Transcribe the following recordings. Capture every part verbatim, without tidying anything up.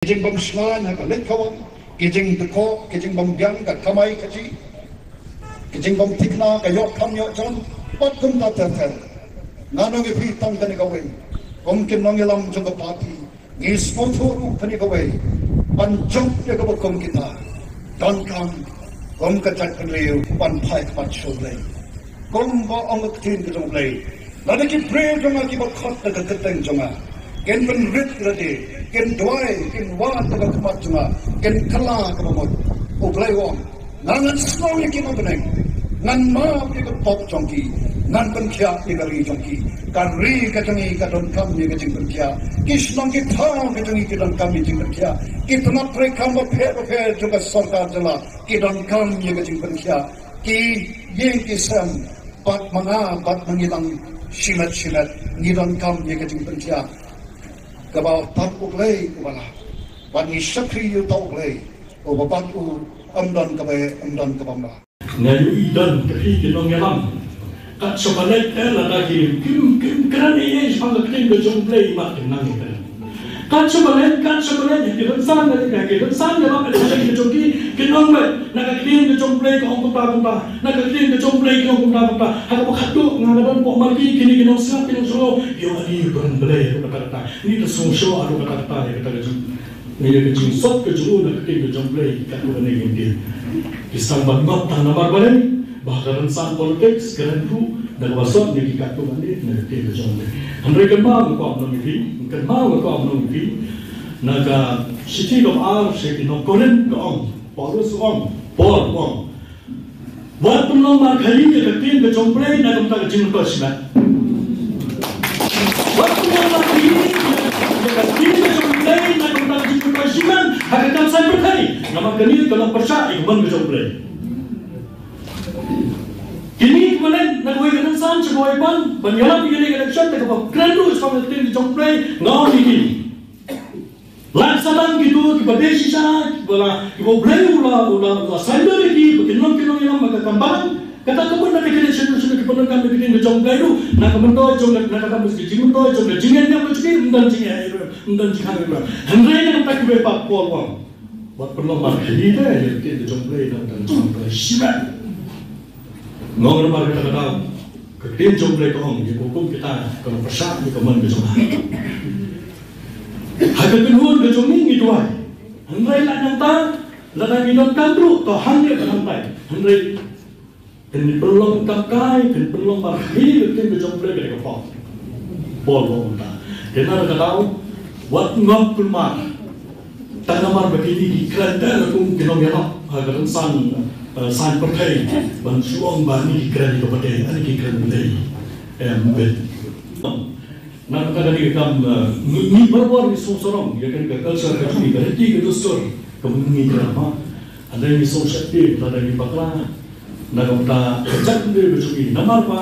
Ki jingbym shngaiñ ha ka leit ka wan, ki jingdkhoh, ki jingbym biang ka kamai kajih, ki jingbym thikna ka ïoh kam ïoh jam, bad kumta ter ter. Nga ong ïa phi tang kane kawei, kum ki nongïalam jong ka party, ngi sngewthuh ruh kane kawei, ban jop ïa kaba kum kita. Donkam kum ka jaitbynriew ban phai khmat sha U Blei. Kumba ong ka ktien ka jong U Blei, lada ki briew jong nga kiba khot da ka kyrteng jong nga, kin pynrit ïa lade, kin duwai, kin wad da ka khmat jong nga, kin kylla kaba mut. U Blei u ong, nga ngan sngap ïa ki na bneng, ngan map ïa ka pop jong ki, ngan pynkhiah ïa ka ri jong ki. Ka ri ka jong ngi ka donkam ïa ka jingpynkhiah. Ki shnong ki thaw ka jong ngi ki donkam ïa ka jingpynkhiah. Ki tnat treikam bapher bapher jong ka sorkar jylla ki donkam ïa ka jingpynkhiah. Ki ïing ki sem, bad ma nga bad ma ngi lang shimet shimet ngi donkam ïa ka jingpynkhiah. Kaba tang U Blei uba lah, bad ngi shakri ïa uta U Blei uba bad u ym don kaba, ym don kaba mrad. Nga ïohi don kawei ki nongïalam, kat shaba leit te lada ki kim, kim kren ei ei shaphang ka ktien ka jong U Blei, ma ki nang ïa kren. Kat shaba leit, kat shaba leit, ki rynsan, ki rynsan ïa la ka ktien ka jong ki, ki nang leit na ka ktien ka jong U Blei ka ong kumta kumta, na ka ktien ka jong U Blei ka ong kumta kumta. Ha kaba khatduh nga, nga don bok marki, kine ki nongsngap, ki nongsngap, ïa ani u kren Blei ruh kata kata. Ni ta sngewshoh ruh kata kata, ïa kata ka jong, ïa ka jingsot ka jong u na ka ktien ka jong U Blei, ka tu kane ka ktien. Ki sdang ban ngop tang namar balei? Ba ka rynsan politics kren ruh da kaba sot na ki katto katne na ka ktien ka jong U Blei. Hynrei kynmaw nga kwah ban ong ïa phi, kynmaw nga kwah ban ong ïa phi, na ka shithi kaba ar sha ki nong Korinth ka ong, Paulus u ong, Paul u ong, wat pynlong markhaii ïa ka ktien ka jong U Blei na ka bynta ka jingmyntoi shimet. Wat pynlong markhaii ïa ka ktien ka jong U Blei na ka bynta ka jingmyntoi shimet ha ka kam saiñ pyrthei, namar kane ka long pyrshah ïa ka mon ka jong U Blei. Kine kiba leit na kawei ka rynsan sha kawei pat ban ïalap ïa kane ka election, te kaba kren ruh shaphang ka ktien ka jong U Blei, nga ong ïa ki, lait Satan kito kiba dei shisha, kiba la, kiba U Blei u la, u la, u la surrender ïa ki ba kin long ki nongïalam ha ka kam balang. Kata ka mut na ka election ruh sha kiba donkam ïa ka ktien ka jong U Blei ruh, na ka myntoi jong, na ka kam, ka jingmyntoi jong ka jingïaid ka jong ki, ym don jingïaid, ym don jingïaid. Hynrei na ka bynta kiwei pat Paul u ong, wat pynlong markhaii te ïa ka ktien ka jong U Blei na ka bynta ka jingmyntoi shimet. Nga ong namar kata ka daw ka ktien jong U Blei ka ong, ïa ka hukum kita ka long pyrshah ïa ka mon ka jong nga. Ha ka kynhun ka jong ngi ngi duwai. Hynrei lada nangta, lada ngi donkam ruh, to hangne ba nangtai. Hynrei kin pynlong kamkai, kin pynlong markhaii ïa ka ktien ka jong U Blei, ka dei ka pop. Paul u ong kumta. Te na kata ka daw, wat ngop kulmar. Tang namar ba kine ki kren te la kum ki nongïalap ha ka rynsan, eh, saiñ pyrthei, ban shu ong ba ani ki kren ïa ka pyrthei, ani ki kren ïa ka pyrthei. Em, bit. Na kata ka dei ka kam, eh, ngi, ngi barabor ngi sngewsarong ïa kane ka culture ka jong ngi, ka riti ka dustur kaba ngi kren, ha. Hynrei ngi sngewsih te lada ngi bakla na ka bynta ka jaitbynriew ka jong ngi, namar ba,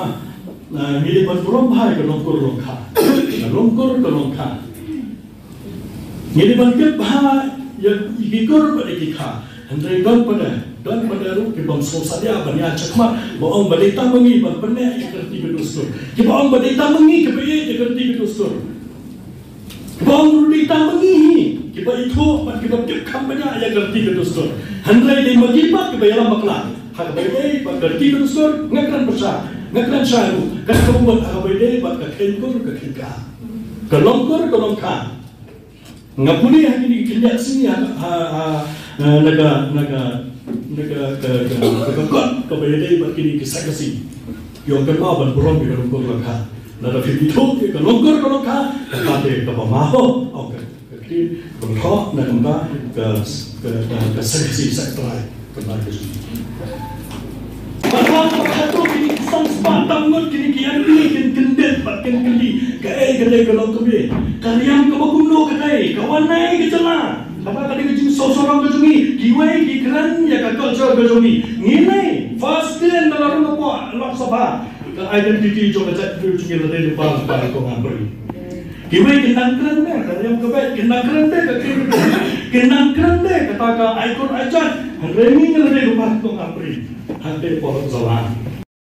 eh, ngi dei ban burom bha ïa ka long kur long kha. Ka long kur ka long kha. Ngi dei ban tip bha ïa ki kur bad ïa ki kha. Hynrei don pat de, don pat de ruh ki bym sngewsatia ban ïa shakmat, ba ong ba dei tang ma ngi ban pynneh ïa ka riti ka dustur. Kiba ong ba dei tang ma ngi kiba ïeit ïa ka riti ka dustur. Kiba ong ruh dei tang ma ngi hi kiba ithuh bad kiba tip kham bniah ïa ka riti ka dustur. Hynrei dei ma ngi pat kiba ïalam bakla. Ha kaba ïadei bad ka riti ka dustur nga kren pyrshah, nga kren shai ruh. Kata ka mut ha kaba ïadei bad ka kheiñ kur ka kheiñ kha, ka long kur ka long kha. Nga pule ha kine ki kynja sngi ha, ha, ha, na ka, na ka, na ka, ka, ka, ka kot kaba ïadei bad kine ki Saiñ Khasi. Ïoh kynmaw ban burom ïa ka long kur long kha. Lada phi ithuh ïa ka long kur ka long kha, kata te kaba ma ho. Ong ka, ka ktien kaba thoh na ka bynta ka, ka, ka, ka Saiñ Khasi, Saiñ Trai. Kynmaw ïa ka jong ngi. Bad ha kaba khatduh kine ki seng spah tam ngut, kine ki M P kin kyndit bad kin kylli, kaei ka dei ka long kmie? Ka riam kaba kumno ka dei? Ka wan na ei ka jylla? Kata ka dei ka jingsngewsarong ka jong ngi. Kiwei ki kren ïa ka culture ka jong ngi. Ngi nei, first ten da la rung hapoh Lok Sabha, ka identity jong ka jaitbynriew jong ngi la dei lyngba lyngba ïa ka kong Amri. Kiwei kin nang kren de ka riam ka beit, kin nang kren de ka ktien, kin nang kren de kata ka ai kur ai jait. Hynrei ngi ngi la dei lyngba ïa ka kong Amri. Hangtei por Jowai.